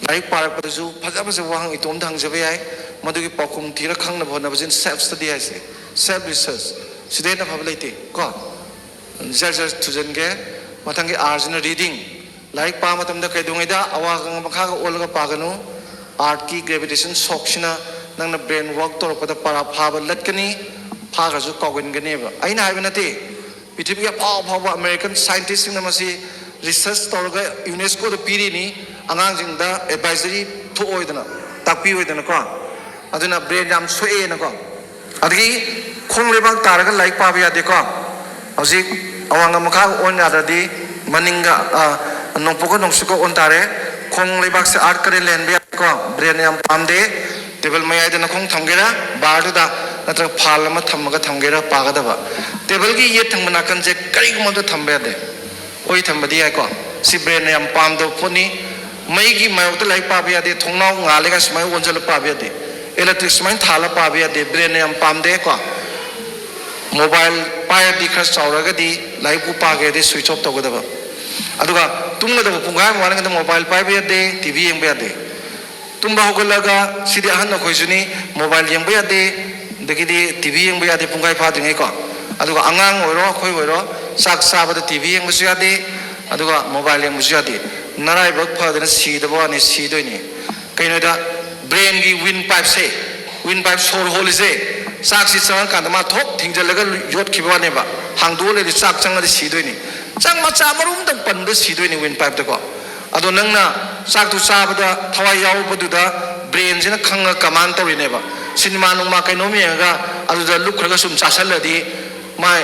ꯂꯥꯏꯔꯤꯛ ꯄꯥꯔꯛꯄꯗꯁꯨ ꯐꯖ ꯐꯖꯕ ꯋꯥꯍꯪ ꯏꯇꯣꯝꯗ ꯍꯪꯖꯕ ꯌꯥꯏ꯫ ꯃꯗꯨꯒꯤ ꯄꯥꯎꯈꯨꯝ ꯊꯤꯔ ꯈꯪꯅꯕ ꯍꯣꯠꯅꯕꯁꯤꯅ ꯁꯦꯜꯐ ꯁ꯭ꯇꯗꯤ ꯍꯥꯏꯁꯦ, ꯁꯦꯜꯐ ꯔꯤꯁꯔꯁ꯫ ꯁꯤꯗꯩ ꯍꯦꯟꯅ ꯐꯕ ꯂꯩꯇꯦ ꯀꯣ꯫ ꯖꯔ ꯖꯔ ꯊꯨꯖꯟꯒꯦ꯫ ꯃꯊꯪꯒꯤ ꯑꯥꯔꯁꯤꯅ ꯔꯤꯗꯤꯡ꯫ ꯂꯥꯏꯔꯤꯛ ꯄꯥꯕ ꯃꯇꯝꯗ ꯀꯩꯗꯧꯉꯩꯗ ꯑꯋꯥꯡ ꯃꯈꯥꯒ ꯑꯣꯜꯂꯒ ꯄꯥꯒꯅꯨ꯫ ꯑꯥꯔꯠꯀꯤ ꯒ꯭ꯔꯦꯚꯤꯇꯦꯁꯟ ꯁꯣꯛꯁꯤꯅ ꯅꯪꯅ ꯕ꯭ꯔꯦꯟ ꯋꯥꯔꯛ ꯇꯧꯔꯛꯄꯗ ꯄꯔꯥ ꯐꯥꯕ ꯂꯠꯀꯅꯤ, ꯐꯥꯈ꯭ꯔꯁꯨ ꯀꯥꯎꯒꯟꯒꯅꯦꯕ꯫ ꯑꯩꯅ ꯍꯥꯏꯕ ꯅꯠꯇꯦ, ꯄ꯭ꯔꯤꯊꯤꯕꯤꯒꯤ ꯑꯐꯥꯎ ꯑꯐꯥꯎꯕ ꯑꯃꯦꯔꯤꯀꯟ ꯁꯥꯏꯟꯇꯤꯁꯁꯤꯡꯅ ꯃꯁꯤ ꯔꯤꯁꯔꯁ ꯇꯧꯔꯒ ꯌꯨꯅꯦꯁꯀꯣꯗ ꯄꯤꯔꯤꯅꯤ, ꯑꯉꯥꯡꯁꯤꯡꯗ ꯑꯦꯗꯚꯥꯏꯖꯔꯤ ꯊꯣꯛꯑꯣꯏꯗꯅ, ꯇꯥꯛꯄꯤꯑꯣꯏꯗꯅꯀꯣ꯫ ꯑꯗꯨꯅ ꯕ꯭ꯔꯦꯟ ꯌꯥꯝ ꯁꯣꯛꯑꯦꯅꯀꯣ꯫ ꯑꯗꯒꯤ ꯈꯣꯡ ꯂꯩꯕꯥꯛ ꯇꯥꯔꯒ ꯂꯥꯏꯔꯤꯛ ꯄꯥꯕ ꯌꯥꯗꯦꯀꯣ꯫ ꯍꯧꯖꯤꯛ ꯑꯋꯥꯡꯒ ꯃꯈꯥꯒ ꯑꯣꯟ ꯌꯥꯗ꯭ꯔꯗꯤ ꯃꯅꯤꯡꯒ, ꯑ, ꯅꯣꯡꯄꯣꯛꯀ ꯅꯣꯡꯆꯨꯞꯀ ꯑꯣꯟ ꯇꯥꯔꯦ꯫ ꯈꯣꯡ ꯂꯩꯕꯥꯛꯁꯦ ꯑꯥꯔꯠ ꯀꯔꯦꯟ ꯂꯦꯟꯕ ꯌꯥꯗꯦꯀꯣ꯫ ꯕ꯭ꯔꯦꯟ ꯌꯥꯝ ꯄꯥꯝꯗꯦ꯫ ꯇꯦꯕꯜ ꯃꯌꯥꯏꯗ ꯅꯈꯣꯡ ꯊꯝꯒꯦꯔꯥ, ꯕꯥꯔꯗꯨꯗ, ꯅꯠꯇ꯭ꯔꯒ ꯐꯥꯜ ꯑꯃ ꯊꯝꯃꯒ ꯊꯝꯒꯦꯔꯥ ꯄꯥꯒꯗꯕ꯫ ꯇꯦꯕꯜꯒꯤ ꯌꯦꯠ ꯊꯪꯕ ꯅꯥꯀꯟꯁꯦ ꯀꯔꯤꯒꯨꯝꯕ ꯑꯝꯇ ꯊꯝꯕ ꯌꯥꯗꯦ꯫ ꯑꯣꯏ ꯊꯝꯕꯗꯤ ꯌꯥꯏꯀꯣ꯫ ꯁꯤ ꯕ꯭ꯔꯦꯟꯅ ꯌꯥꯝ ꯄꯥꯝꯗꯕ ꯄꯣꯠꯅꯤ꯫ ꯃꯩꯒꯤ ꯃꯥꯌꯣꯛꯇ ꯂꯥꯏꯔꯤꯛ ꯄꯥꯕ ꯌꯥꯗꯦ꯫ ꯊꯣꯡꯅꯥꯎ ꯉꯥꯜꯂꯦꯒ ꯁꯨꯃꯥꯏꯅ ꯑꯣꯟꯁꯤꯜꯂ ꯄꯥꯕ ꯌꯥꯗꯦ꯫ ꯏꯂꯦꯛꯇ꯭ꯔꯤꯛ ꯁꯨꯃꯥꯏꯅ ꯊꯥꯜꯂ ꯄꯥꯕ ꯌꯥꯗꯦ꯫ ꯕ꯭ꯔꯦꯟꯅ ꯌꯥꯝ ꯄꯥꯝꯗꯦꯀꯣ꯫ ꯃꯣꯕꯥꯏꯜ ꯄꯥꯏꯔꯗꯤ ꯈꯔ ꯆꯥꯎꯔꯒꯗꯤ ꯂꯥꯏꯔꯤꯛꯄꯨ ꯄꯥꯒꯦꯗꯤ switch off ꯇꯧꯒꯗꯕ꯫ ꯑꯗꯨꯒ ꯇꯨꯝꯒꯗꯕ ꯄꯨꯡꯈꯥꯏ ꯑꯃ ꯋꯥꯠꯂꯤꯉꯩꯗ mobile ꯄꯥꯏꯕ ꯌꯥꯗꯦ, TV ꯌꯦꯡꯕ ꯌꯥꯗꯦ꯫ ꯇꯨꯝꯕ ꯍꯧꯒꯠꯂꯒ, ꯁꯤꯗꯤ ꯑꯍꯟ ꯑꯩꯈꯣꯏꯁꯨꯅꯤ, mobile ꯌꯦꯡꯕ ꯌꯥꯗꯦ, ꯑꯗꯒꯤꯗꯤ TV ꯌꯦꯡꯕ ꯌꯥꯗꯦ ꯄꯨꯡꯈꯥꯏ ꯐꯥꯗ꯭ꯔꯤꯉꯩꯀꯣ꯫ ꯑꯗꯨꯒ ꯑꯉꯥꯡ ꯑꯣꯏꯔꯣ, ꯑꯩꯈꯣꯏ ꯑꯣꯏꯔꯣ, ꯆꯥꯛ ꯆꯥꯕꯗ TV ꯌꯦꯡꯕꯁꯨ ꯌꯥꯗꯦ, ꯑꯗꯨꯒ mobile ꯌꯦꯡꯕꯁꯨ ꯌꯥꯗꯦ꯫ ꯅꯔꯥꯏꯕꯛ ꯐꯗꯅ ꯁꯤꯗꯕ ꯋꯥꯅꯤ, ꯁꯤꯗꯣꯏꯅꯤ꯫ ꯀꯩꯅꯣꯗ, brainꯒꯤ windpipeꯁꯦ, windpipe ꯁꯣꯔ ꯍꯣꯜꯂꯤꯁꯦ, ꯆꯥꯛꯁꯤ ꯆꯪꯉꯀꯥꯟꯗ ꯃꯥ ꯊꯣꯛ ꯊꯤꯡꯖꯤꯜꯂꯒ ꯌꯣꯠꯈꯤꯕ ꯋꯥꯅꯦꯕ꯫ ꯍꯥꯡꯗꯣꯛꯑ ꯂꯩꯔꯗꯤ ꯆꯥꯛ ꯆꯪꯉꯗꯤ ꯁꯤꯗꯣꯏꯅꯤ꯫ ꯆꯥꯛ ꯃꯆꯥ ꯃꯔꯨ ꯑꯝꯇꯪ ꯄꯟꯕꯗ ꯁꯤꯗꯣꯏꯅꯤ windpipeꯇꯀꯣ꯫ ꯑꯗꯣ ꯅꯪꯅ ꯆꯥꯛꯇꯨ ꯆꯥꯕꯗ ꯊꯋꯥꯏ ꯌꯥꯎꯕꯗꯨꯗ brainꯁꯤꯅ ꯈꯪꯉ command ꯇꯧꯔꯤꯅꯦꯕ꯫ ꯁꯤꯅꯦꯃꯥ ꯅꯨꯡꯃꯥ ꯀꯩꯅꯣꯝ ꯌꯦꯡꯉꯒ ꯑꯗꯨꯗ ꯂꯨꯞꯈ꯭ꯔꯒ ꯁꯨꯝ ꯆꯥꯁꯜꯂꯗꯤ ꯃꯥꯏ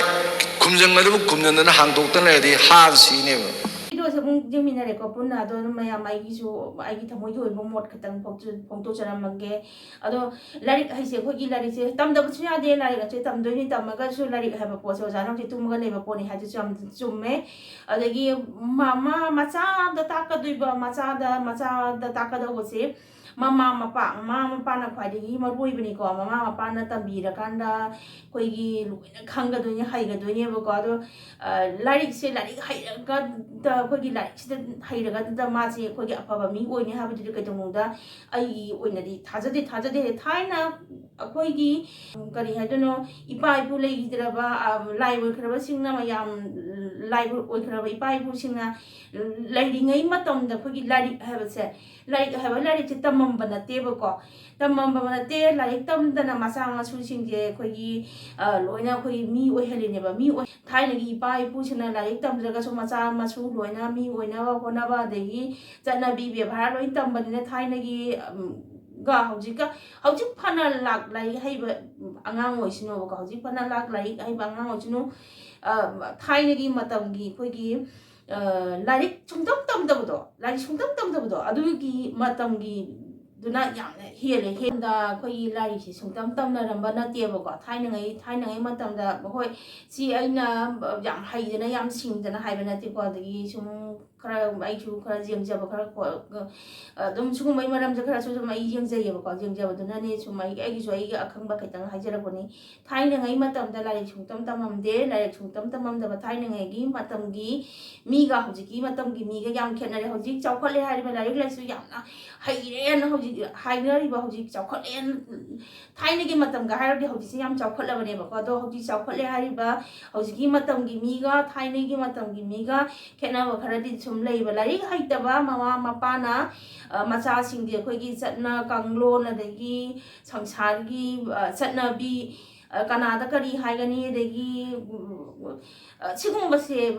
ꯈꯨꯝꯖꯪ ꯑꯗꯨꯕꯨ ꯈꯨꯝꯖꯪꯗꯅ ꯍꯥꯡꯗꯣꯛꯇꯅ ꯂꯩꯔꯗꯤ ꯍꯥꯟ ꯁꯤꯅꯦꯕ꯫ ꯚꯤꯗꯤꯑꯣꯁꯦ ꯑꯃꯨꯛ ꯌꯦꯡꯃꯤꯟꯅꯔꯦꯀꯣ ꯄꯨꯟꯅ꯫ ꯑꯗꯣ ꯑꯗꯨꯝ ꯃꯌꯥꯝ ꯑꯩꯒꯤꯁꯨ ꯑꯩꯒꯤ ꯊꯃꯣꯏꯒꯤ ꯑꯣꯏꯕ ꯃꯣꯠ ꯈꯛꯇꯪ ꯐꯣꯡꯗꯣꯛꯆ-, ꯐꯣꯡꯗꯣꯛꯆꯔꯝꯃꯒꯦ꯫ ꯑꯗꯣ ꯂꯥꯏꯔꯤꯛ ꯍꯥꯏꯁꯦ ꯑꯩꯈꯣꯏꯒꯤ ꯂꯥꯏꯔꯤꯛꯁꯦ ꯇꯝꯗꯕꯁꯨ ꯌꯥꯗꯦ, ꯂꯥꯏꯔꯤꯛ ꯑꯁꯦ ꯇꯝꯗꯣꯏꯅꯤ, ꯇꯝꯃꯒꯁꯨ ꯂꯥꯏꯔꯤꯛ ꯍꯥꯏꯕ ꯄꯣꯠꯁꯦ ꯑꯣꯖꯥꯅ ꯍꯧꯖꯤꯛ ꯇꯨꯝꯃꯒ ꯂꯩꯕ ꯄꯣꯠꯅꯤ ꯍꯥꯏꯗꯨꯁꯨ ꯌꯥꯝ ꯆꯨꯝꯃꯦ꯫ ꯑꯗꯒꯤ ꯃꯃꯥ ꯃꯆꯥꯗ ꯇꯥꯛꯀꯗꯣꯏꯕ, ꯃꯆꯥꯗ, ꯃꯆꯥꯗ ꯇꯥꯛꯀꯗꯧꯕꯁꯦ ꯃꯃꯥ ꯃꯄꯥ, ꯃꯃꯥ ꯃꯄꯥꯅ ꯈ꯭ꯋꯥꯏꯗꯒꯤ ꯃꯔꯨ ꯑꯣꯏꯕꯅꯤꯀꯣ꯫ ꯃꯃꯥ ꯃꯄꯥꯅ ꯇꯝꯕꯤꯔꯀꯥꯟꯗ ꯑꯩꯈꯣꯏꯒꯤ ꯂꯣꯏꯅ ꯈꯪꯒꯗꯣꯏꯅꯦ, ꯍꯩꯒꯗꯣꯏꯅꯦꯕꯀꯣ꯫ ꯑꯗꯣ, ꯑ, ꯂꯥꯏꯔꯤꯛꯁꯦ, ꯂꯥꯏꯔꯤꯛ ꯍꯩꯔꯒꯗ, ꯑꯩꯈꯣꯏꯒꯤ ꯂꯥꯏꯔꯤꯛꯁꯤꯗ ꯍꯩꯔꯒꯗ ꯃꯥꯁꯦ ꯑꯩꯈꯣꯏꯒꯤ ꯑꯐꯕ ꯃꯤ ꯑꯣꯏꯅꯤ ꯍꯥꯏꯕꯗꯨꯗꯤ ꯀꯩꯗꯧꯅꯨꯡꯗ ꯑꯩꯒꯤ ꯑꯣꯏꯅꯗꯤ ꯊꯥꯖꯗꯦ, ꯊꯥꯖꯗꯦ꯫ ꯊꯥꯏꯅ ꯑꯩꯈꯣꯏꯒꯤ, ꯀꯔꯤ ꯍꯥꯏꯗꯣꯏꯅꯣ, ꯏꯄꯥ ꯏꯄꯨ ꯂꯩꯈꯤꯗ꯭ꯔꯕ, ꯑ, ꯂꯥꯏ ꯑꯣꯏꯈ꯭ꯔꯕꯁꯤꯡꯅ ꯃꯌꯥꯝ, ꯂꯥꯏ ꯑꯣꯏꯈ꯭ꯔꯕ ꯏꯄꯥ ꯏꯄꯨꯁꯤꯡꯅ ꯂꯩꯔꯤꯉꯩ ꯃꯇꯝꯗ ꯑꯩꯈꯣꯏꯒꯤ ꯂꯥꯏꯔꯤꯛ ꯍꯥꯏꯕꯁꯦ, ꯂꯥꯏꯔꯤꯛ ꯍꯥꯏꯕ ꯂꯥꯏꯔꯤꯛꯁꯦ ꯇꯝꯃꯝꯕ ꯅꯠꯇꯦꯕꯀꯣ꯫ ꯇꯝꯃꯝꯕ ꯅꯠꯇꯦ, ꯂꯥꯏꯔꯤꯛ ꯇꯝꯗꯅ ꯃꯆꯥ ꯃꯁꯨꯁꯤꯡꯁꯦ ꯑꯩꯈꯣꯏꯒꯤ, ꯑ, ꯂꯣꯏꯅ ꯑꯩꯈꯣꯏꯒꯤ ꯃꯤ ꯑꯣꯏꯍꯜꯂꯤꯅꯦꯕ꯫ ꯃꯤ ꯑꯣꯏ-, ꯊꯥꯏꯅꯒꯤ ꯏꯄꯥ ꯏꯄꯨꯁꯤꯡꯅ ꯂꯥꯏꯔꯤꯛ ꯇꯝꯗ꯭ꯔꯒꯁꯨ ꯃꯆꯥ ꯃꯁꯨ ꯂꯣꯏꯅ ꯃꯤ ꯑꯣꯏꯅꯕ ꯍꯣꯠꯅꯕ, ꯑꯗꯒꯤ ꯆꯠꯅꯕꯤ ꯕꯦꯕꯥꯔ ꯂꯣꯏ ꯇꯝꯕꯅꯤꯅ ꯊꯥꯏꯅꯒꯤ, ꯎꯝ, ꯒ ꯍꯧꯖꯤꯛꯀ, ꯍꯧꯖꯤꯛ ꯐꯅ ꯂꯥꯛ ꯂꯥꯏꯔꯤꯛ ꯍꯩꯕ, ꯎꯝ, ꯑꯉꯥꯡ ꯑꯣꯏꯁꯅꯨꯕꯀꯣ, ꯍꯧꯖꯤꯛ ꯐꯅ ꯂꯥꯛ ꯂꯥꯏꯔꯤꯛ ꯍꯩꯕ ꯑꯉꯥꯡ ꯑꯣꯏꯁꯅꯨ, ꯑ, ꯊꯥꯏꯅꯒꯤ ꯃꯇꯝꯒꯤ ꯑꯩꯈꯣꯏꯒꯤ, ꯑ, ꯂꯥꯏꯔꯤꯛ ꯁꯨꯡꯇꯝ ꯇꯝꯗꯕꯗꯣ, ꯂꯥꯏꯔꯤꯛ ꯁꯨꯡꯇꯝ ꯇꯝꯗꯕꯗꯣ, ꯑꯗꯨꯒꯤ ꯃꯇꯝꯒꯤꯗꯨꯅ ꯌꯥꯝꯅ ꯍꯦꯜꯂꯦ꯫ ꯍꯦꯟꯗ ꯑꯩꯈꯣꯏꯒꯤ ꯂꯥꯏꯔꯤꯛꯁꯤ ꯁꯨꯡꯇꯝ ꯇꯝꯅꯔꯝꯕ ꯅꯠꯇꯦꯕꯀꯣ꯫ ꯊꯥꯏꯅꯉꯩ, ꯊꯥꯏꯅꯉꯩ ꯃꯇꯝꯗ, ꯍꯣꯏ, ꯁꯤ ꯑꯩꯅ ꯌꯥꯝ ꯍꯩꯗꯅ, ꯌꯥꯝ ꯁꯤꯡꯗꯅ ꯍꯥꯏꯕ ꯅꯠꯇꯦꯀꯣ, ꯑꯗꯒꯤ ꯁꯨꯝ ꯈꯔ ꯑꯩꯁꯨ ꯈꯔ ꯌꯦꯡꯖꯕ ꯈꯔ ꯀꯣ-, ꯑꯗꯨꯝ ꯁꯤꯒꯨꯝꯕꯒꯤ ꯃꯔꯝꯁꯦ ꯈꯔꯁꯨ ꯑꯗꯨꯝ ꯑꯩ ꯌꯦꯡꯖꯩꯌꯦꯕꯀꯣ꯫ ꯌꯦꯡꯖꯕꯗꯨꯅꯅꯦ ꯁꯨꯝ ꯑꯩ, ꯑꯩꯒꯤꯁꯨ ꯑꯩꯒꯤ ꯑꯈꯪꯕ ꯈꯤꯇꯪ ꯍꯥꯏꯖꯔꯛꯄꯅꯤ꯫ ꯊꯥꯏꯅꯉꯩ ꯃꯇꯝꯗ ꯂꯥꯏꯔꯤꯛ ꯁꯨꯡꯇꯝ ꯇꯝꯃꯝꯗꯦ꯫ ꯂꯥꯏꯔꯤꯛ ꯁꯨꯡꯇꯝ ꯇꯝꯃꯝꯗꯕ ꯊꯥꯏꯅꯉꯩꯒꯤ ꯃꯇꯝꯒꯤ ꯃꯤꯒ ꯍꯧꯖꯤꯛꯀꯤ ꯃꯇꯝꯒꯤ ꯃꯤꯒ ꯌꯥꯝ ꯈꯦꯠꯅꯔꯦ꯫ ꯍꯧꯖꯤꯛ ꯆꯥꯎꯈꯠꯂꯦ ꯍꯥꯏꯔꯤꯕ, ꯂꯥꯏꯔꯤꯛ ꯂꯥꯏꯁꯨ ꯌꯥꯝꯅ ꯍꯩꯔꯦꯅ ꯍꯧꯖꯤꯛ ꯍꯥꯏꯅꯔꯤꯕ, ꯍꯧꯖꯤꯛ ꯆꯥꯎꯈꯠꯂꯦꯅ, ꯊꯥꯏꯅꯒꯤ ꯃꯇꯝꯒ ꯍꯥꯏꯔꯗꯤ ꯍꯧꯖꯤꯛꯁꯦ ꯌꯥꯝ ꯆꯥꯎꯈꯠꯂꯕꯅꯦꯕꯀꯣ꯫ ꯑꯗꯣ ꯍꯧꯖꯤꯛ ꯆꯥꯎꯈꯠꯂꯦ ꯍꯥꯏꯔꯤꯕ ꯍꯧꯖꯤꯛꯀꯤ ꯃꯇꯝꯒꯤ ꯃꯤꯒ ꯊꯥꯏꯅꯒꯤ ꯃꯇꯝꯒꯤ ꯃꯤꯒ ꯈꯦꯠꯅꯕ ꯈꯔꯗꯤ ꯁꯨꯝ ꯂꯩꯕ꯫ ꯂꯥꯏꯔꯤꯛ ꯍꯩꯇꯕ ꯃꯃꯥ ꯃꯄꯥꯅ, ꯑ, ꯃꯆꯥꯁꯤꯡꯗꯤ ꯑꯩꯈꯣꯏꯒꯤ ꯆꯠꯅ ꯀꯥꯡꯂꯣꯟ, ꯑꯗꯒꯤ ꯁꯪꯁꯥꯔꯒꯤ, ꯑ, ꯆꯠꯅꯕꯤ, ꯑ, ꯀꯅꯥꯗ ꯀꯔꯤ ꯍꯥꯏꯒꯅꯤ, ꯑꯗꯒꯤ, ꯎꯝ, ꯑ, ꯁꯤꯒꯨꯝꯕꯁꯦ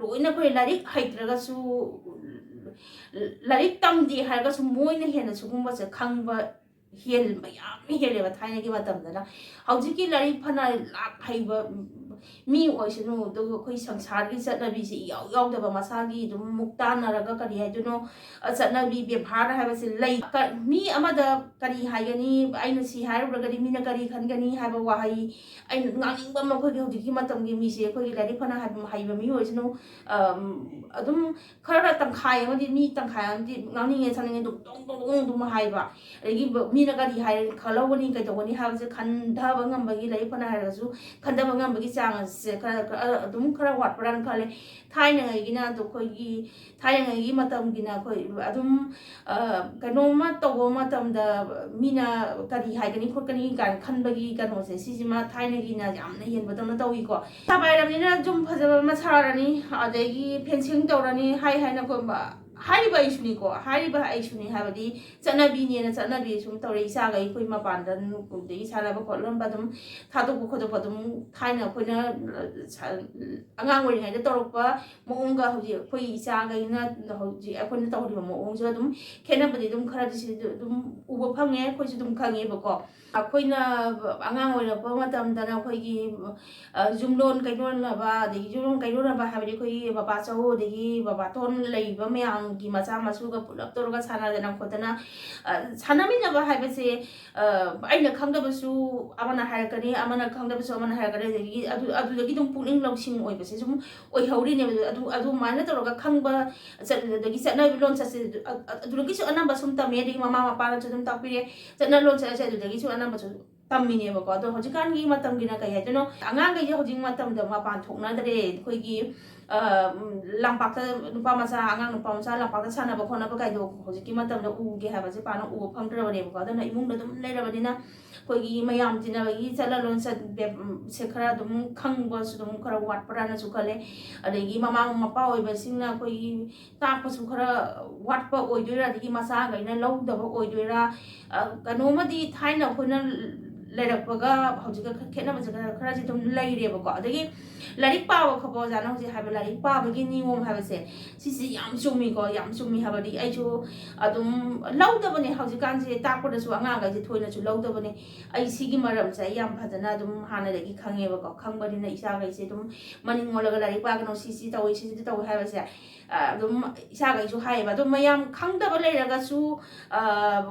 ꯂꯣꯏꯅ ꯑꯩꯈꯣꯏ ꯂꯥꯏꯔꯤꯛ ꯍꯩꯇ꯭ꯔꯒꯁꯨ, ꯂꯥꯏꯔꯤꯛ ꯇꯝꯗꯦ ꯍꯥꯏꯔꯒꯁꯨ ꯃꯣꯏꯅ ꯍꯦꯟꯅ ꯁꯤꯒꯨꯝꯕꯁꯦ ꯈꯪꯕ ꯍꯦꯟꯕ ꯌꯥꯝ ꯍꯦꯜꯂꯦꯕ ꯊꯥꯏꯅꯒꯤ ꯃꯇꯝꯗꯅ꯫ ꯍꯧꯖꯤꯛꯀꯤ ꯂꯥꯏꯔꯤꯛ ꯐꯅ ꯂꯥꯛ ꯍꯩꯕ ꯃꯤ ꯑꯣꯏꯁꯅꯨ, ꯑꯗꯨꯒ ꯑꯩꯈꯣꯏ ꯁꯪꯁꯥꯔꯒꯤ ꯆꯠꯅꯕꯤꯁꯦ ꯏꯌꯥꯎ ꯌꯥꯎꯗꯕ, ꯃꯁꯥꯒꯤ ꯑꯗꯨꯝ ꯃꯨꯛ ꯇꯥꯟꯅꯔꯒ, ꯀꯔꯤ ꯍꯥꯏꯗꯣꯏꯅꯣ, ꯑ, ꯆꯠꯅꯕꯤ ꯕꯦꯕꯥꯔ ꯍꯥꯏꯕꯁꯦ ꯂꯩ꯫ ꯀ-, ꯃꯤ ꯑꯃꯗ ꯀꯔꯤ ꯍꯥꯏꯒꯅꯤ, ꯑꯩꯅ ꯁꯤ ꯍꯥꯏꯔꯨꯔꯒꯗꯤ ꯃꯤꯅ ꯀꯔꯤ ꯈꯟꯒꯅꯤ ꯍꯥꯏꯕ ꯋꯥꯍꯩ, ꯑꯩꯅ ꯉꯥꯡꯅꯤꯡꯕ ꯑꯃ, ꯑꯩꯈꯣꯏꯒꯤ ꯍꯧꯖꯤꯛꯀꯤ ꯃꯇꯝꯒꯤ ꯃꯤꯁꯦ, ꯑꯩꯈꯣꯏꯒꯤ ꯂꯥꯏꯔꯤꯛ ꯐꯅ ꯍꯩꯕ, ꯍꯩꯕ ꯃꯤ ꯑꯣꯏꯁꯅꯨ, ꯑꯝ, ꯑꯗꯨꯝ ꯈꯔ ꯇꯪꯈꯥꯏ ꯑꯃꯗꯤ, ꯃꯤ ꯇꯪꯈꯥꯏ ꯑꯃꯗꯤ ꯉꯥꯡꯅꯤꯡꯉꯦ ꯁꯥꯅꯤꯡꯉꯦ ꯑꯗꯨꯝ ꯗꯣꯡ ꯗꯣꯡ ꯗꯣꯡ ꯑꯗꯨꯝ ꯍꯥꯏꯕ, ꯑꯗꯒꯤ ꯕ-, ꯃꯤꯅ ꯀꯔꯤ ꯍꯥꯏ ꯈꯜꯂꯧꯒꯅꯤ, ꯀꯩꯗꯧꯒꯅꯤ ꯍꯥꯏꯕꯁꯦ ꯈꯟꯊꯕ ꯉꯝꯕꯒꯤ, ꯂꯥꯏꯔꯤꯛ ꯐꯅ ꯍꯩꯔꯒꯁꯨ ꯈꯟꯊꯕ ꯉꯝꯕꯒꯤ ꯆꯥꯡ ꯑꯁꯦ ꯈꯔ, ꯈꯔ ꯑꯗꯨꯝ ꯈꯔ ꯋꯥꯠꯄ꯭ꯔꯥꯅ ꯈꯜꯂꯦ꯫ ꯊꯥꯏꯅꯉꯩꯒꯤꯅ ꯑꯗꯣ ꯑꯩꯈꯣꯏꯒꯤ, ꯊꯥꯏꯅꯉꯩꯒꯤ ꯃꯇꯝꯒꯤꯅ ꯑꯩꯈꯣꯏ ꯑꯗꯨꯝ, ꯑ, ꯀꯩꯅꯣꯝꯃ ꯇꯧꯕ ꯃꯇꯝꯗ ꯃꯤꯅ ꯀꯔꯤ ꯍꯥꯏꯒꯅꯤ ꯈꯣꯠꯀꯅꯤ ꯀꯥꯏꯅ ꯈꯟꯕꯒꯤ ꯀꯩꯅꯣꯁꯦ, ꯁꯤꯁꯤꯃ ꯊꯥꯏꯅꯒꯤꯅ ꯌꯥꯝꯅ ꯍꯦꯟꯕꯗꯧꯅ ꯇꯧꯏꯀꯣ꯫ ꯄꯩꯁꯥ ꯄꯥꯏꯔꯕꯅꯤꯅ ꯌꯨꯝ ꯐꯖꯕ ꯑꯃ ꯁꯥꯔꯅꯤ, ꯑꯗꯒꯤ fencing ꯇꯧꯔꯅꯤ, ꯍꯥꯏ ꯍꯥꯏꯅ ꯑꯩꯈꯣꯏ ꯃ-, ꯍꯥꯏꯔꯤꯕ ꯑꯩꯁꯨꯅꯤꯀꯣ, ꯍꯥꯏꯔꯤꯕ ꯑꯩꯁꯨꯅꯤ, ꯍꯥꯏꯕꯗꯤ ꯆꯠꯅꯕꯤꯅꯦꯅ ꯆꯠꯅꯕꯤ ꯁꯨꯝ ꯇꯧꯔꯦ꯫ ꯏꯆꯥꯈꯩ ꯑꯩꯈꯣꯏ ꯃꯄꯥꯟꯗ ꯑꯗꯨꯝ ꯑꯗꯒꯤ ꯁꯥꯟꯅꯕ ꯈꯣꯠꯂꯝꯕ ꯑꯗꯨꯝ ꯊꯥꯗꯣꯛꯄ ꯈꯣꯠꯇꯣꯛꯄ ꯑꯗꯨꯝ ꯊꯥꯏꯅ ꯑꯩꯈꯣꯏꯅ, ꯑ, ꯁ-, ꯑꯉꯥꯡ ꯑꯣꯏꯔꯤꯉꯩꯗ ꯇꯧꯔꯛꯄ ꯃꯑꯣꯡꯒ ꯍꯧꯖꯤꯛ ꯑꯩꯈꯣꯏ ꯏꯆꯥꯈꯩꯅ ꯍꯧꯖꯤꯛ ꯑꯩꯈꯣꯏꯅ ꯇꯧꯔꯤꯕ ꯃꯑꯣꯡꯁꯨ ꯑꯗꯨꯝ ꯈꯦꯠꯅꯕꯗꯤ ꯑꯗꯨꯝ ꯈꯔꯗꯤ ꯁꯤ ꯑꯗꯨꯝ ꯎꯕ ꯐꯪꯉꯦ, ꯑꯩꯈꯣꯏꯁꯨ ꯑꯗꯨꯝ ꯈꯪꯉꯦꯕꯀꯣ꯫ ꯑꯩꯈꯣꯏꯅ ꯑꯉꯥꯡ ꯑꯣꯏꯔꯛꯄ ꯃꯇꯝꯗꯅ ꯑꯩꯈꯣꯏꯒꯤ, ꯑ, ꯌꯨꯝꯂꯣꯟ ꯀꯩꯔꯣꯟꯅꯕ, ꯑꯗꯒꯤ ꯌꯨꯝꯂꯣꯟ ꯀꯩꯔꯣꯟꯅꯕ ꯍꯥꯏꯕꯗꯤ ꯑꯩꯈꯣꯏꯒꯤ ꯕꯕꯥ ꯆꯧ ꯑꯗꯒꯤ ꯕꯕꯥ ꯇꯣꯟ ꯂꯩꯕ ꯃꯌꯥꯝꯒꯤ ꯃꯆꯥ ꯃꯁꯨꯒ ꯄꯨꯂꯞ ꯇꯧꯔꯒ ꯁꯥꯟꯅꯗꯅ ꯈꯣꯠꯇꯅ, ꯑ, ꯁꯥꯟꯅꯃꯤꯟꯅꯕ ꯍꯥꯏꯕꯁꯦ, ꯑ, ꯑꯩꯅ ꯈꯪꯗꯕꯁꯨ ꯑꯃꯅ ꯍꯥꯏꯔꯛꯀꯅꯤ, ꯑꯃꯅ ꯈꯪꯗꯕꯁꯨ ꯑꯃꯅ ꯍꯥꯏꯔꯛꯀꯅꯤ, ꯑꯗꯒꯤ ꯑꯗꯨ, ꯑꯗꯨꯗꯒꯤ ꯑꯗꯨꯝ ꯄꯨꯛꯅꯤꯡ ꯂꯧꯁꯤꯡ ꯑꯣꯏꯕꯁꯦ ꯁꯨꯝ ꯑꯣꯏꯍꯧꯔꯤꯅꯦꯕ꯫ ꯑꯗꯨ, ꯑꯗꯨ, ꯑꯗꯨꯃꯥꯏꯅ ꯇꯧꯔꯒ ꯈꯪꯕ, ꯆꯠ-, ꯑꯗꯒꯤ ꯆꯠꯅꯕꯤ ꯂꯣꯟꯆꯠꯁꯦ ꯑꯗꯨ, ꯑ-, ꯑ-, ꯑꯗꯨꯗꯒꯤꯁꯨ ꯑꯅꯝꯕ ꯁꯨꯝ ꯇꯝꯃꯦ, ꯑꯗꯒꯤ ꯃꯃꯥ ꯃꯄꯥꯅꯁꯨ ꯑꯗꯨꯝ ꯇꯥꯛꯄꯤꯔꯦ꯫ ꯆꯠꯅ ꯂꯣꯟꯆꯠ ꯑꯁꯦ ꯑꯗꯨꯗꯒꯤꯁꯨ ꯑꯅꯝꯕꯁꯨ ꯇꯝꯃꯤꯅꯦꯕꯀꯣ꯫ ꯑꯗꯣ ꯍꯧꯖꯤꯛꯀꯥꯟꯒꯤ ꯃꯇꯝꯒꯤꯅ ꯀꯩ ꯍꯥꯏꯗꯣꯏꯅꯣ, ꯑꯉꯥꯡꯈꯩꯁꯦ ꯍꯧꯖꯤꯛ ꯃꯇꯝꯗ ꯃꯄꯥꯟ ꯊꯣꯛꯅꯗ꯭ꯔꯦ꯫ ꯑꯩꯈꯣꯏꯒꯤ, ꯑ, ꯎꯝ, ꯂꯝꯄꯥꯛꯇ ꯅꯨꯄꯥ ꯃꯆꯥ, ꯑꯉꯥꯡ ꯅꯨꯄꯥ ꯃꯆꯥ ꯂꯝꯄꯥꯛꯇ ꯁꯥꯟꯅꯕ ꯈꯣꯠꯅꯕ ꯀꯥꯏꯗꯣ ꯍꯧꯖꯤꯛꯀꯤ ꯃꯇꯝꯗ ꯎꯒꯦ ꯍꯥꯏꯕꯁꯦ ꯄꯥꯛꯅ ꯎꯕ ꯐꯪꯗ꯭ꯔꯕꯅꯦꯕꯀꯣ꯫ ꯑꯗꯨꯅ ꯏꯃꯨꯡꯗ ꯑꯗꯨꯝ ꯂꯩꯔꯕꯅꯤꯅ ꯑꯩꯈꯣꯏꯒꯤ ꯃꯌꯥꯝ ꯇꯤꯟꯅꯕꯒꯤ ꯆꯠꯅ ꯂꯣꯟꯆꯠ ꯕꯦꯞ-, ꯁꯦ ꯈꯔ ꯑꯗꯨꯝ ꯈꯪꯕꯁꯨ ꯑꯗꯨꯝ ꯈꯔ ꯋꯥꯠꯄ꯭ꯔꯥꯅꯁꯨ ꯈꯜꯂꯦ꯫ ꯑꯗꯒꯤ ꯃꯃꯥ ꯃꯄꯥ ꯑꯣꯏꯕꯁꯤꯡꯅ ꯑꯩꯈꯣꯏꯒꯤ ꯇꯥꯛꯄꯁꯨ ꯈꯔ ꯋꯥꯠꯄ ꯑꯣꯏꯗꯣꯏꯔꯥ, ꯑꯗꯒꯤ ꯃꯆꯥꯈꯩꯅ ꯂꯧꯗꯕ ꯑꯣꯏꯗꯣꯏꯔꯥ? ꯑ, ꯀꯩꯅꯣꯝꯃꯗꯤ ꯊꯥꯏꯅ ꯑꯩꯈꯣꯏꯅ ꯂꯩꯔꯛꯄꯒ ꯍꯧꯖꯤꯛꯀ ꯈ-, ꯈꯦꯠꯅꯕꯁꯦ ꯈꯔ, ꯈꯔꯁꯦ ꯑꯗꯨꯝ ꯂꯩꯔꯦꯕꯀꯣ꯫ ꯑꯗꯒꯤ ꯂꯥꯏꯔꯤꯛ ꯄꯥꯕ ꯈꯣꯠꯄ, ꯑꯣꯖꯥꯅ ꯍꯧꯖꯤꯛ ꯍꯥꯏꯕ ꯂꯥꯏꯔꯤꯛ ꯄꯥꯕꯒꯤ ꯅꯤꯌꯣꯝ ꯍꯥꯏꯕꯁꯦ, ꯁꯤꯁꯦ ꯌꯥꯝ ꯆꯨꯝꯃꯤꯀꯣ, ꯌꯥꯝ ꯆꯨꯝꯃꯤ ꯍꯥꯏꯕꯗꯤ ꯑꯩꯁꯨ ꯑꯗꯨꯝ ꯂꯧꯗꯕꯅꯦ꯫ ꯍꯧꯖꯤꯛꯀꯥꯟꯁꯦ ꯇꯥꯛꯄꯗꯁꯨ ꯑꯉꯥꯡꯈꯩꯁꯦ ꯊꯣꯏꯅꯁꯨ ꯂꯧꯗꯕꯅꯦ꯫ ꯑꯩ ꯁꯤꯒꯤ ꯃꯔꯝꯁꯦ ꯑꯩ ꯌꯥꯝ ꯐꯖꯅ ꯑꯗꯨꯝ ꯍꯥꯟꯅꯗꯒꯤ ꯈꯪꯉꯦꯕꯀꯣ꯫ ꯈꯪꯕꯅꯤꯅ ꯏꯆꯥꯈꯩꯁꯦ ꯑꯗꯨꯝ ꯃꯅꯤꯡ ꯑꯣꯜꯂꯒ ꯂꯥꯏꯔꯤꯛ ꯄꯥꯒꯅꯨ, ꯁꯤ ꯁꯤ ꯇꯧꯏ, ꯁꯤ ꯁꯤ ꯇꯧꯏ ꯍꯥꯏꯕꯁꯦ, ꯑ, ꯑꯗꯨꯝ ꯏꯆꯥꯈꯩꯁꯨ ꯍꯥꯏꯌꯦꯕ꯫ ꯑꯗꯣ ꯃꯌꯥꯝ ꯈꯪꯗꯕ ꯂꯩꯔꯒꯁꯨ, ꯑ,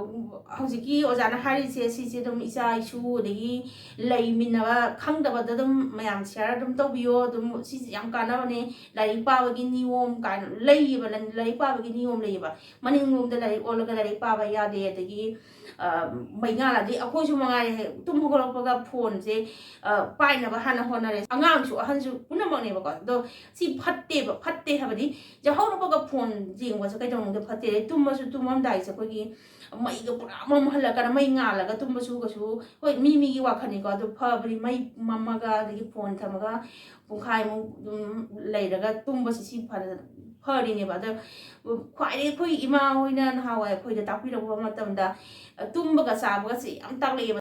ꯍꯧꯖꯤꯛꯀꯤ ꯑꯣꯖꯥꯅ ꯍꯥꯏꯔꯤꯁꯦ ꯁꯤꯁꯦ ꯑꯗꯨꯝ ꯏꯆꯥ ꯏꯁꯨ ꯑꯗꯒꯤ ꯂꯩꯃꯤꯟꯅꯕ ꯈꯪꯗꯕꯗ ꯑꯗꯨꯝ ꯃꯌꯥꯝ share ꯑꯗꯨꯝ ꯇꯧꯕꯤꯌꯣ꯫ ꯑꯗꯨꯝ ꯁꯤꯁꯦ ꯌꯥꯝ ꯀꯥꯟꯅꯕꯅꯦ꯫ ꯂꯥꯏꯔꯤꯛ ꯄꯥꯕꯒꯤ ꯅꯤꯌꯣꯝ ꯀꯥꯏꯅ ꯂꯩꯌꯦꯕ, ꯂꯥꯏꯔꯤꯛ ꯄꯥꯕꯒꯤ ꯅꯤꯌꯣꯝ ꯂꯩꯌꯦꯕ꯫ ꯃꯅꯤꯡꯂꯣꯝꯗ ꯂꯥꯏꯔꯤꯛ ꯑꯣꯜꯂꯒ ꯂꯥꯏꯔꯤꯛ ꯄꯥꯕ ꯌꯥꯗꯦ, ꯑꯗꯒꯤ, ꯑ, ꯃꯩ ꯉꯥꯜꯂꯗꯤ ꯑꯩꯈꯣꯏꯁꯨ ꯃꯉꯥꯏꯔꯦ, ꯍꯦꯛ ꯇꯨꯝ ꯍꯧꯒꯠꯂꯛꯄꯒ ꯐꯣꯟꯁꯦ, ꯑ, ꯄꯥꯏꯅꯕ ꯍꯥꯟꯅ ꯍꯣꯠꯅꯔꯦ꯫ ꯑꯉꯥꯡꯁꯨ ꯑꯍꯟꯁꯨ ꯄꯨꯝꯅꯃꯛꯅꯦꯕꯀꯣ꯫ ꯑꯗꯣ ꯁꯤ ꯐꯠꯇꯦꯕ, ꯐꯠꯇꯦ ꯍꯥꯏꯕꯗꯤ ꯌꯥꯍꯧꯔꯛꯄꯒ ꯐꯣꯟ ꯌꯦꯡꯕꯁꯦ ꯀꯩꯗꯧꯅꯨꯡꯗ ꯐꯠꯇꯦ꯫ ꯑꯗꯩ ꯇꯨꯝꯕꯁꯨ ꯇꯨꯝꯃꯝꯗꯥꯏꯁꯦ ꯑꯩꯈꯣꯏꯒꯤ ꯃꯩꯒ ꯄꯨꯔꯥ ꯃꯝꯍꯜꯂꯒ, ꯃꯩ ꯉꯥꯜꯂꯒ ꯇꯨꯝꯕꯁꯨ ꯀꯩꯁꯨ, ꯍꯣꯏ, ꯃꯤ ꯃꯤꯒꯤ ꯋꯥꯈꯜꯅꯤꯀꯣ, ꯑꯗꯨ ꯐꯕꯅꯤ꯫ ꯃꯩ ꯃꯝꯃꯒ ꯑꯗꯒꯤ ꯐꯣꯟ ꯊꯝꯃꯒ ꯄꯨꯡꯈꯥꯏꯃꯨꯛ ꯑꯗꯨꯝ ꯂꯩꯔꯒ ꯇꯨꯝꯕꯁꯤ ꯁꯤ ꯐꯅ ꯐꯔꯤꯅꯦꯕ꯫ ꯑꯗ ꯈ꯭ꯋꯥꯏꯗꯒꯤ ꯑꯩꯈꯣꯏ ꯏꯃꯥ ꯍꯣꯏꯅ ꯅꯍꯥꯟꯋꯥꯏ ꯑꯩꯈꯣꯏꯗ ꯇꯥꯛꯄꯤꯔꯛꯄ ꯃꯇꯝꯗ, ꯑ, ꯇꯨꯝꯕꯒ ꯆꯥꯕꯒꯁꯦ ꯌꯥꯝ ꯇꯥꯛꯂꯛꯑꯦꯕ꯫